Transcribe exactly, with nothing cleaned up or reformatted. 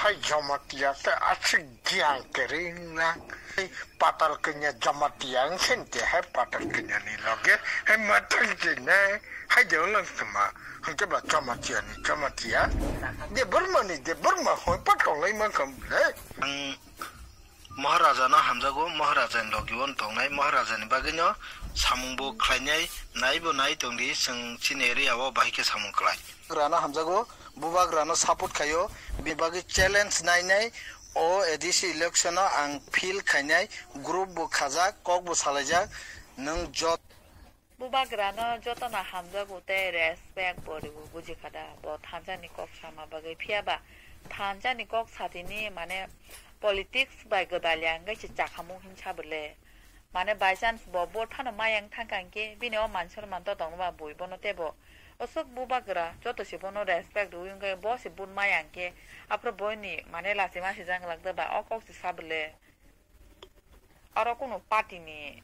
Hai Jamatia khe aswk gyan kwrwng na. Hai Patal Kanya Jamatia wngkhe hai Patal Kanya ni loge hai mathang jinai hai de ulang kama. Hwnkhe ba Jamatia ni Jamatia. De Burma ni de Burma hoi pathok lai mankha le. Ang Maharaja no hamjago, Maharaja ni logi o tongnai, Maharaja ni bagwi no samung bo khlainai, nai bo nai tongdi, chwng chini area o bahai khe samung khlai. Rano hamjago, bubagrano support khaio, bini bagwi challenge nainai, o A D C election o ang field khainai, group bo khajak, kok bo salaijak, nwng jot. Bubagrano jotono hamjago tei respect bo rwo, bujikha da, bo thansa ni kok sama bagwi, phiya ba thansa ni kok satini mane politics bai gwdalya wngwi se chakhamung hinsa bwle. Mane by chance bo vote phano maya wng thangkha hinkhe bini o man sonman to tongno ba bui bono teibo. Oswk bubagra joto se bono respect rwui wngkhe bo se vote maya hinkhe aphuru boini mane lachima sijak glak da ba o kok se sa bwle. Oro kunu party ni